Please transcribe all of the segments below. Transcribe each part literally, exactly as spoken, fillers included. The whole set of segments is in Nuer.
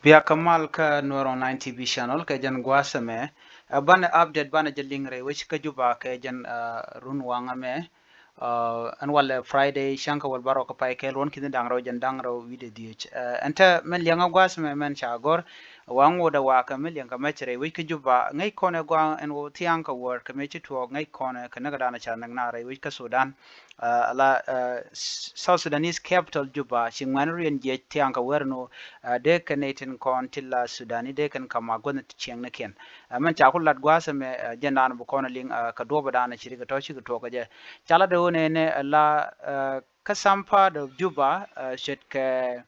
Bia kä mal kä Nuer Online T V channel kɛ jɛn gua̱a̱th ɛmɛ. Ɛ banɛ update banɛ jɛ liŋ rɛy wec kä Juba kɛ jɛn, ɛ, run waŋ ɛmɛ. Ɛ, ɛn walɛ Friday cäŋ kä wäl bärɔw kä pay kɛl ruɔ̱n ki̱ni da̱ŋ rɛw jɛn da̱ŋ rɛw wi̱cdɛ dhieec. Ɛ, ɛn te mɛn liɛŋä gua̱a̱th ɛmɛ mɛn ca gɔ̱r. Waŋ wä dɛ wakä mi liɛŋ kɛ mɛc rɛy wec kä Juba ŋäc kɔnɛ gua̱a̱ŋ ɛn wä thia̱a̱ŋ kä wäär kɛ mëë ci tuɔɔk ŋäc kɔnɛ kɛ näk danɛ ca näk na rɛy wec kä Sudan. Ɛ, ala, ɛ, South Sudanese capital Juba ci ŋuɛ̈ni riɛn jiɛc thia̱a̱ŋ kɛ wäär ɛn wä, ɛ, dee kɛn nɛy tin kɔn ti la Sudani dee kɛn kɛ mak guäthni ti ciɛŋnikiɛn. Ɛ, mɛn ca ku lat gua̱a̱th ɛmɛ, ɛ, jɛn danɛ bi kɔn ɛ liŋ, ɛ, kɛ duɔ̱ɔ̱p danɛ ci ri kɛ tɔ̱ cikɛ tuɔɔk kɛ jɛ. Ca lat ɛ ɣöö nɛnɛ, ɛ, la, ɛ, kä some part of Juba, ɛ, ce̱tkɛ,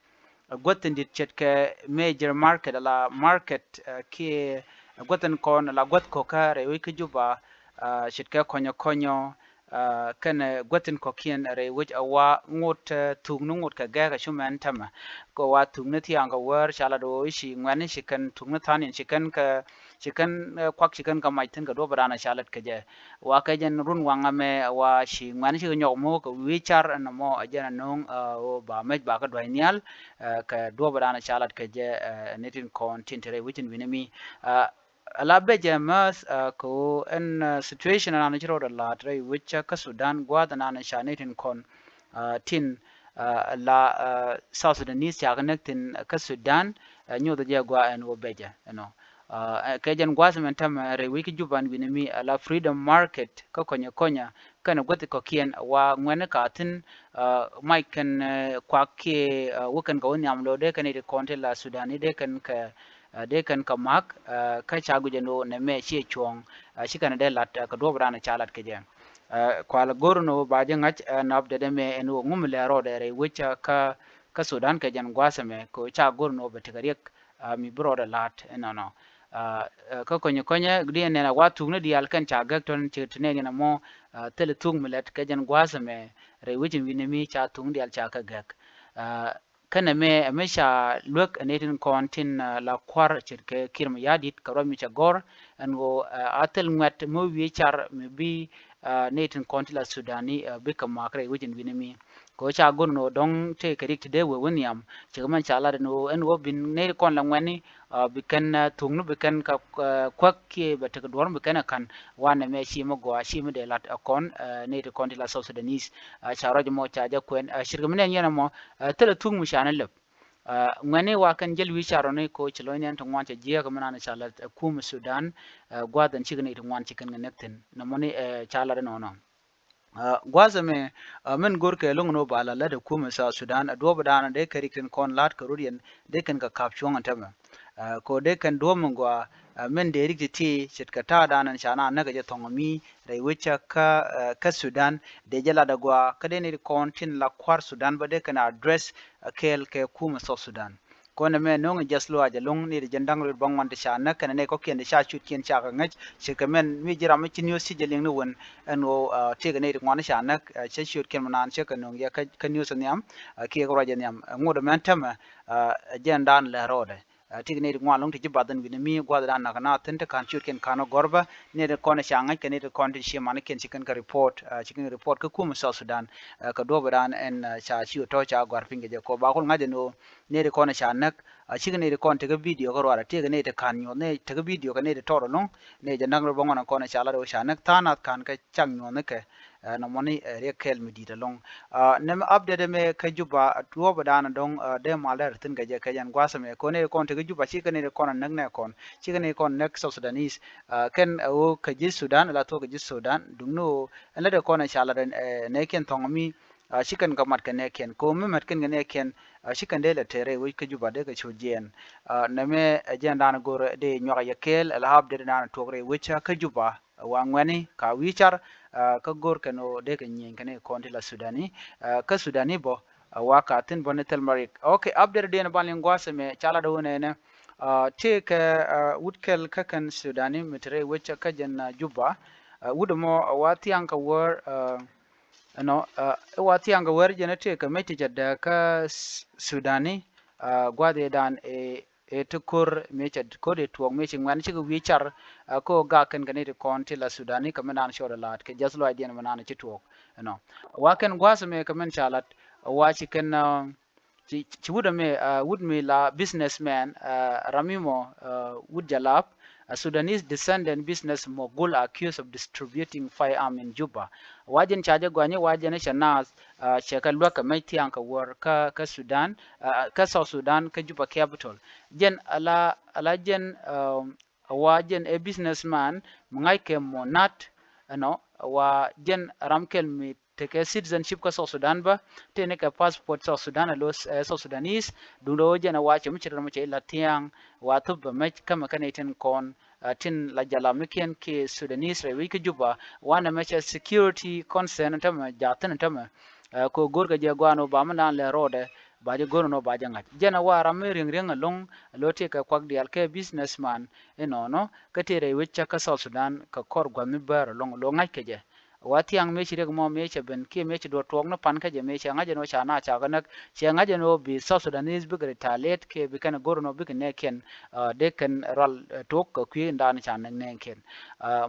ɛ, guäth tin di̱t ce̱tkɛ major market ala market, ɛ, kiɛ guäth tin kɔn ala guäth ko̱kä rɛy wec kä Juba, ɛ, ce̱tkɛ kɔ̱nyɔ kɔ̱nyɔ, ɛ, kɛnɛ guäth tin kɔ̱kiɛn rɛy wec ɛ wa ŋot, ɛ, thuk ni ŋot kɛ gɛɛk ɛ cumɛn tämɛ. Kɛ wa thuk ni thia̱a̱ŋ kɛ wäär ca lat ɣöö ci ŋuɛ̈ni ci kɛn thuk ni tha̱a̱n in ci kɛn kɛ ci kɛn, ɛ, kuak ci kɛn kɛ mac thi̱n kɛ duɔ̱ɔ̱p danɛ ca lat kɛ jɛ. Wa kɛ jɛn run waŋ ɛmɛ wa ci ŋuɛ̈ni cikɛ nyɔk mo̱o̱k kɛ wi̱i̱ car ɛn ɛmɔ ɛ jɛn ɛ no̱o̱ŋ, ɛ, ɣöö ba mec ba kä dua̱c nhial, ɛ, kɛ duɔ̱ɔ̱p danɛ ca lat kɛ jɛ, ɛ, ni tin kɔn tin te rɛy wec in wi̱ni mi. Ɛ, ala becɛ määth, ɛ, kɛ ɣöö ɛn, ɛ, situation ɛnan ci rɔɔdɛ la̱a̱t rɛy wec kä Sudan gua̱a̱th ɛnan ca ni tin kɔn, ɛ, tin, ɛ, la, ɛ, South Sudanese ca kɛ näk thi̱n kä Sudan, ɛ, nyothɛ jɛ gua̱a̱ ɛn ɣöö becɛ ɛnɔ. Ɛ, kɛ jɛn gua̱a̱th ɛmɛn tämɛ rɛy wec kä Juba ɛn wi̱ni mi ala Freedom Market kä kɔ̱nyɛ kɔ̱nyɛ kɛnɛ guäthi kɔ̱kiɛn wa ŋuɛ̈ni ka thi̱n, ɛ, mac kɛn, ɛ, kuak kiɛ, ɛ, wä kɛn kɛ wä nhiam lo̱o̱ dee kɛn iti kɔn ti la Sudani dee kɛn kɛ, ɛ, dee kɛn kɛ mak, ɛ, kä ca guic ɛn ɣöö nɛmɛ ciɛ cuɔ̱ɔ̱ŋ, ɛ, ci kɛn dee lat, ɛ, kɛ duɔ̱ɔ̱p danɛ ca lat kɛ jɛ. Ɛ, kualɛ go̱r ɛn ɣöö ba jɛ ŋa̱c, ɛ, ɛn update ɛmɛ ɛn ɣöö ŋu mi lɛ rɔɔdɛ rɛy wec kä, kä Sudan kɛ jɛn gua̱a̱th ɛmɛ kɛ ɣöö ca go̱r ɛn ɣöö bɛ tekɛ riɛk, ɛ, mi bi rɔɔdɛ la̱a̱t ɛnɔnɔ. Ɛ, ɛ, kä kɔ̱nyɛ kɔ̱nyɛ diɛn nɛn a wa thuk ni diaal kɛn ca gäk tɔ̱n ci ti nɛn yɛn ɛmɔ, ɛ, thilɛ thuk mi lɛt kɛ jɛn gua̱a̱th ɛmɛ rɛy wec in wi̱ni mi ca thuk ni diaal ca kɛ gäk. Ɛ, kɛnɛ mɛ, ɛ, mɛ ca luäk ɛ nɛy tin kɔn tin, ɛ, la kua̱r ce̱tkɛ Kiir Mayardit kɛ ruac mi cɛ gɔ̱r ɛn ɣöö, ɛ, a thil ŋuɛ̈t mi wi̱i̱ car mi bi, ɛ, nɛy tin kɔn ti la Sudani, ɛ, bikɛ mak rɛy wec in wi̱ni mi. Kɛ ɣöö ca go̱r ɛn ɣöö dɔ̱ŋ tëëkɛ rik ti dee wee wä nhiam. Cikɛ mɛn ca lat ɛn ɣöö ɛn ɣöö bi nɛy ti kɔn la ŋuɛ̈ni, ɛ, bi kɛn, ɛ, thuŋni bi kɛn kɛ, ɛ, kuäk kiɛ bɛ tekɛ duɔ̱ɔ̱r bi kɛn ɛ ka̱n. Wanɛ mɛ ci mi gɔaa ci mi dee lat ɛ kɔn, ɛ, nɛy ti kɔn ti la South Sudanese. Ɛ, ca ruac ɛmɔ ca jɛ kuɛn, ɛ, ce̱tkɛ mi nɛn yɛn ɛmɔ, ɛ, thilɛ thuŋ mi ca ni lɛp. Ɛ, ŋuɛ̈ni wa kɛn jäl wi̱i̱ ca rɔni ko ci lo̱c nɛn ti ŋuan cɛ jiääk mi nan ca lät ɛ kum Sudan, ɛ, gua̱a̱th ɛn cikɛ nɛy ti ŋuan ci kɛn kɛ näk thi̱n. Nɔmɔni, ɛ, ca lat ɛnɔnɔ. Ɛ, gua̱a̱th ɛmɛ, ɛ, min go̱rkɛ lo̱ŋ ni wä ba la lät ɛ kum South Sudan, ɛ, duɔ̱ɔ̱p danɔ dee kɛ rik tin kɔn la̱t kɛ rut yɛn, dee kɛn kɛ ka̱p cuɔ̱ŋ ɛn tämɛ. Ɛ, ko dee kɛn duɔ̱ɔ̱p mi gɔaa, ɛ, min dee rik ti ti, ce̱tkɛ ta̱a̱ danɔ ca na näk ɛ jɛ thɔ̱ŋ mi, rɛy wec kä, ɛ, kä Sudan, dee jɛ lat ɛ gɔaa, kä dee ni ti kɔn tin la kua̱r Sudan bä dee kɛn address, ɛ, kɛɛl kɛ kum South Sudan. Kɔn ɛmɛ no̱o̱ŋ ɛ jɛth luaac ɛlɔ̱ŋ ni ti jɛn da̱ŋ rɛw bäŋuan ti ca näk kɛnɛ nɛy kɔ̱kiɛn ti ca ciötkiɛn ca kɛ ŋäc. Ce̱tkɛ mɛn mi ji̱ ram mi ci news ci jɛ liŋ ni wän ɛn ɣöö, ɛ, tëëkɛ nɛy ti ŋuan ca näk, ɛ, cä ciötkiɛn mi naan cä kɛ nöŋ yɛ kä, kä news ɛ nhiam, ɛ, kiɛ kɛ ruac ɛ nhiam. Ɛ, ŋot ɛmɛn tämɛ, ɛ, jɛn dan lɛ rɔɔdɛ. Ɛ, tëëkɛ nɛy ti ŋuan ɛlɔ̱ŋ ti ji̱ bath ɛn wi̱ni mi gua̱a̱th dan näk na thi̱n ti ka̱n ciötkiɛn ka̱n ɔ gɔ̱r bä. Nɛy ti kɔn ca ŋäc kɛ nɛy ti kɔn ti ci manikiɛn ci kɛn kɛ report, ɛ, ci kɛn report kä kum South Sudan, ɛ, kɛ duɔ̱ɔ̱p dan ɛn, ɛ, ca ci ɔ tɔ̱ ca gɔ̱a̱r piny kɛ jɛ kɔ ba kul ŋa̱c ɛn ɣöö nɛy ti kɔn ca näk, a, cikɛ nɛy ti kɔn tekɛ video kä ruaadɛ, tëëkɛ nɛy ti ka̱n nyuɔ̱th, nɛy tekɛ video kɛ nɛy ti tɔt ɛlɔ̱ŋ, nɛy jɛ näk rɔ bä ŋuan kɔn ca lat ɣöö ca näk tha̱a̱ŋ nath ka̱n kɛ cak nyuɔ̱thnikɛ, ɛ, nɔmɔni, ɛ, riɛk kɛɛl mi di̱i̱t ɛlɔ̱ŋ. A, nɛmɛ update ɛmɛ kä Juba, a, duɔ̱ɔ̱p ɛ da̱a̱n ɛ dɔ̱ŋ, a, dee mal dɛr thi̱n kɛ jɛ kɛ jɛn gua̱a̱th ɛmɛ, kɔn nɛy ti kɔn tekɛ Juba, cikɛ nɛy ti kɔn ɛ näk nɛ kɔn, cikɛ nɛy ti kɔn näk South Sudanese, a, kɛn, a, ɣöö kɛ ji̱ Sudan, la thuɔ̱k kɛ ji̱ Sudan, duŋni ɣöö ɛn lätdɛ kɔn ɛ ca lat ɛ, ɛ, nɛy kiɛn thɔ̱ŋ mi, a, ci kɛn kɛ mat kɛ nɛɛkiɛn. Ko̱o̱m mi mat kɛn kɛ nɛɛkiɛn, a, ci kɛn dee lɛ te rɛy wec kä Juba dee kɛ cu jiɛɛn. A, nɛmɛ, a, jɛn da̱a̱n go̱r dee nyuak a yɛ kɛɛl, a la update da̱a̱n tuɔk rɛy wec kä Juba. A, wa ŋuɛ̈ni ka wi̱i̱ car, a, kä go̱r kɛn ɣöö dee kɛ nyieny kɛn kɔn ti la Sudani. A, kä Sudani bä, a, wa ka thi̱n bä ni thil marik. Ok, update diɛn ban liŋ gua̱a̱th ɛmɛ ca lat ɣöö nɛnɛ. A, tëëkɛ, a, wut kɛl kä kɛn Sudani mi te rɛy wec kä jɛn, a, Juba. A, wut ɛmɔ, a, wa thia̱ŋ kɛ wäär, a, Ɛnɔ, ɛ, ɛ wa thiaŋ kɛ wär jɛn ɛ tëëkɛ mec ti cɛ dääk kä S-, Sudani, ɛ, gua̱a̱th ëëdan ɛ, ɛ ti ko̱r mëë cɛ ko̱r ɛ tuɔɔk mëë ci ŋuɛ̈n cikɛ wi̱i̱ car, ɛ, kä ɣöö gak kɛn kɛ nɛy ti kɔn ti la Sudani kɛ mi naan cɔɔd ɛ la̱a̱t kɛ jiath lɔaacdiɛn mi naan ci tuɔɔk. Ɛnɔ. Wa kɛn gua̱a̱th mëë kɛ min ca lat, ɛ, wa ci kɛn, ɛ, Ci wut ɛmɛ, wut mi la businessman, ram mi mɔ wut Jalap, a Sudanese descendant business mogul accused of distributing firearm in Juba. Wa jɛn ca jɛ gɔany wa jɛn cɛ naath cɛ kɛ luäk kɛ mec thiaŋ kɛ wäär kä Sudan, kä South Sudan, kä Juba capital. Jɛn ala, ala jɛn wa jɛn ɛ businessman mi ŋa̱ckɛ mɔ nat ɛnɔ, wa jɛn ram kɛl mi tekɛ citizenship kä South Sudan bä, tëë ni kɛ passport South Sudan, a lo South Sudanese. Duundɛ ɣöö jɛn ɛ wa cɛ mi ci rɛl mɔ cɛ ila thiaŋ wa thop bɛ mec kä mɛ kɛn itin kɔn tin la Jalap ni kiɛn ki Sudanese rɛy wi̱c kä Juba. Wanɛ mɛ cɛ security concern tämɛ, jaathin tämɛ. Kɛ go̱r kɛ jɛ guan ɣöö ba mi naan lɛ rɔɔdɛ, ba jɛ go̱r nɔ ba jɛ ŋa̱c. Jɛn ɛ wa ram mi riäŋ riäŋ ɛlɔ̱ŋ, lo tëë kɛ kuak diaal kɛ businessman inɔnɔ kä tëë rɛy wi̱c cä kä South Sudan kɛ kɔr gua̱th mi bäär ɛlɔ̱ŋ, lo ŋa̱c kɛ jɛ. Wa thiaŋ mëë ci riɛk mɔ mëë cɛ ben kiɛ mëë ci duɔt tuɔɔk ni pan kä jɛ mëë cɛ ŋa̱c ɛn ɣöö ca na ca kɛ näk, cɛ ŋa̱c ɛn ɣöö bi South Sudanese bikɛ retaliate kiɛ bi kɛn go̱r ɛn ɣöö bikɛ nɛɛkiɛn dee kɛn rual tok kɛ kui̱ in daan ca näk nɛɛkiɛn.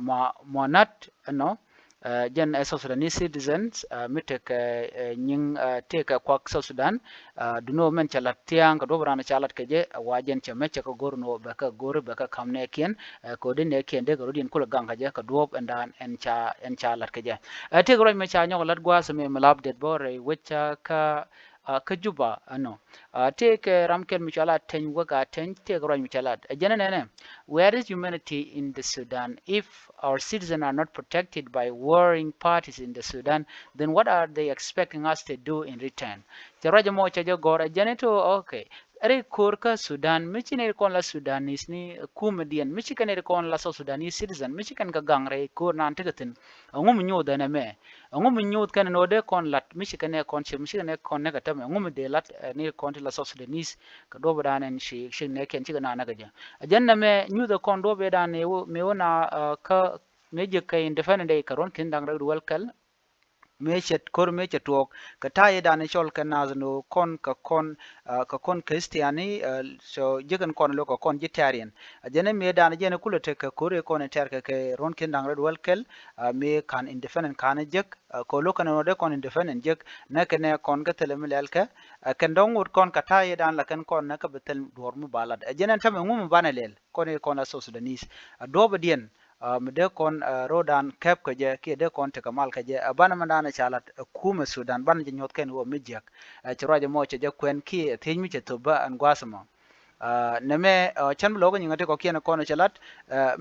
Mɔ, mɔ nat ɛnɔ jɛn ɛ South Sudanese citizens mi tekɛ nyiŋ, tekɛ kuak South Sudan. Duno mɛn cɛ lat thiaŋ kɛ duɔp ran ca lat kɛ jɛ, wa jɛn cɛ mɛ cɛ kɛ go̱r ɛn ɣöö bɛ kɛ go̱r bɛ kɛ ka̱m nɛɛkiɛn. Kɛ ɣöö di nɛɛkiɛn dee kɛ rot yɛn kulɛ gaŋ kɛ jɛ kɛ duɔp ɛn daan ɛn ca, ɛn ca lat kɛ jɛ. Tëëkɛ ruac mɛ ca nyɔk lat gua̱a̱th mɛ mi lap det bä rɛy wec kä, kä Juba ɛnɔ. Tëëkɛ ram kɛl mi cɔal Ateny Wek Ateny, tëëkɛ ruac mi ca lat. Ɛ jɛn ɛ nɛnɛ, where is humanity in the Sudan if our citizens are not protected by warring parties in the Sudan, then what are they expecting us to do in return? Cɛ ruac ɛmɔ cɛ jɛ gɔ̱r ɛ jɛn ito, okay. Rɛy ko̱r kä Sudan mi ci nɛy kɔn la Sudanese ni kumediɛn, mi ci kɛn nɛy kɔn la South Sudanese citizen, mi ci kɛn kɛ gaŋ rɛy ko̱r nan tekɛ thi̱n. Ɛŋu mi nyuuth ɛn ɛmɛ? Ɛŋu mi nyuuth kɛn ɛn ɣöö dee kɔn lat mi ci kɛn nɛ kɔn ci, mi ci kɛn nɛ kɔn nɛ kɛ tämɛ? Ɛŋu mi dee lat nɛy kɔn ti la South Sudanese kɛ duɔ̱p dan ɛn ci, ci nɛ kɛn cikɛ na nɛ kɛ jɛ? Ɛ jɛn ɛmɛ nyuuth ɛ kɔn duɔ̱p ɛ dan mi wä na kä mëë jiäk kɛ independent day kɛ ruɔ̱n ki̱n da̱ŋ rɛw duwäl kɛl. Mëë cɛ ko̱r mëë cɛ tuɔɔk kɛ ta̱a̱ i̱ dan i̱ cɔl kɛ nath ni kɔn kɛ kɔn, kɛ kɔn Christiani, so jiäkɛn kɔn lo kɛ kɔn Unitarian. A jɛn i̱ mëë dan i̱ jɛn i̱ kulɛ tek kɛ ko̱r i̱ kɔn i̱ tɛr kɛ kɛ ruɔ̱n ki̱n da̱ŋ rɛw duwäl kɛl. Mëë ka̱n independent ka̱n i̱ jek, kɛ lo kɛn nɔ dee kɔn independent jek nɛ kɛn ɛ kɔn kä thilɛ mi lɛl kɛ. Kɛn dɔ̱ŋ ŋot kɔn kɛ ta̱a̱ i̱ dan la kɛn kɔn nɛ kä bi thil duɔ̱ɔ̱r mi ba lat. A jɛn ɛn tämɛ ŋu mi banɛ lɛl kɔn i̱ kɔn la South Sudanese a duɔ̱ɔ̱p i̱ diɛn. Mi dee kɔn ro̱o̱dan kɛp kɛ jɛ kiɛ dee kɔn tekɛ mal kɛ jɛ. Banɛ mɛn da̱a̱n ca lat ɛ kumɛ Sudan banɛ jɛ nyuɔ̱th kɛn ɣöö mi jiäk. Cɛ ruac ɛmɔ cɛ jɛ kuɛn kiɛ thiec mi cɛ thop bä ɛn gua̱a̱th ɛmɔ. Nɛmɛ cän bi lo̱k ɛ nyiŋ ɛ ti kɔ̱kiɛn kɔn cɛ lat.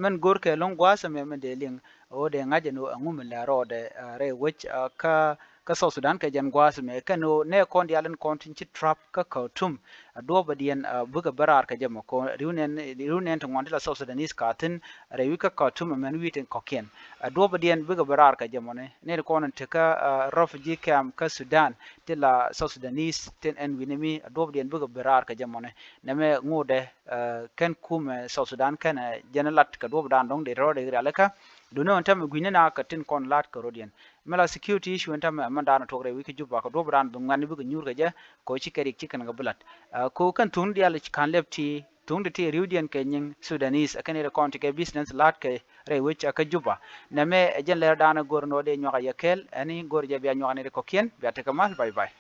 Mɛn go̱r kɛ lo̱ŋ gua̱a̱th ɛmɛ mɛn dee liŋ ɣöö dee ŋa̱c ɛn ɣöö ɛŋu mi lɛ rɔɔdɛ rɛy wec kä kä South Sudan kɛ jɛn gua̱a̱th mɛ kɛn ɣöö nɛ kɔn diaal in kɔn tin ci trap kä Khartoum. A duɔ̱ɔ̱p a diɛn bikɛ bä raar kɛ jɛ mɔ kɔn riw nɛn, riw nɛn ti ŋuan ti la South Sudanese ka thi̱n rɛy wi̱c kä Khartoum mɛn wi̱i̱ tin kɔ̱kiɛn. A duɔ̱ɔ̱p a diɛn bikɛ bä raar kɛ jɛ mɔ ni nɛn kɔn ti kä refugee camp kä Sudan ti la South Sudanese tin ɛn wi̱ni mi a duɔ̱ɔ̱p a diɛn bikɛ bä raar kɛ jɛ mɔ ni. Nɛmɛ ŋotdɛ kɛn kumɛ South Sudan kɛn jɛn lat kɛ duɔ̱ɔ̱p a dan dɔ̱ŋ dee rɔɔdɛ rialikä. Dunɛ ɣän tämɛ gui̱ni na kɛ tin kɔn lat kɛ rɔ̱diɛn. Mi la security issue in tämɛ mɛn da̱a̱n tuɔk rɛy wi̱c kä Juba kɛ duɔ̱p raan bi ŋuɛ̈tni bikɛ nyuur kɛ jɛ kɛ ɣöö ci kɛ rik ci kɛn kɛ bi la̱t. Kɛ ɣöö kɛn thuŋni diaal ka̱n lɛp ti thuŋ ti ti ri̱wdiɛn kɛ nyiŋ Sudanese ɛ kɛn iri kɔn ti kɛ business la̱t kɛ rɛy wec kä Juba. Nɛmɛ ɛ jɛn lɛr da̱a̱n ɛ go̱r nɔ dee nyuak a yɛ kɛɛl ɛn i̱ go̱r jɛ bia nyuak ni ri kɔ̱kiɛn bia tekɛ mal. Bye bye.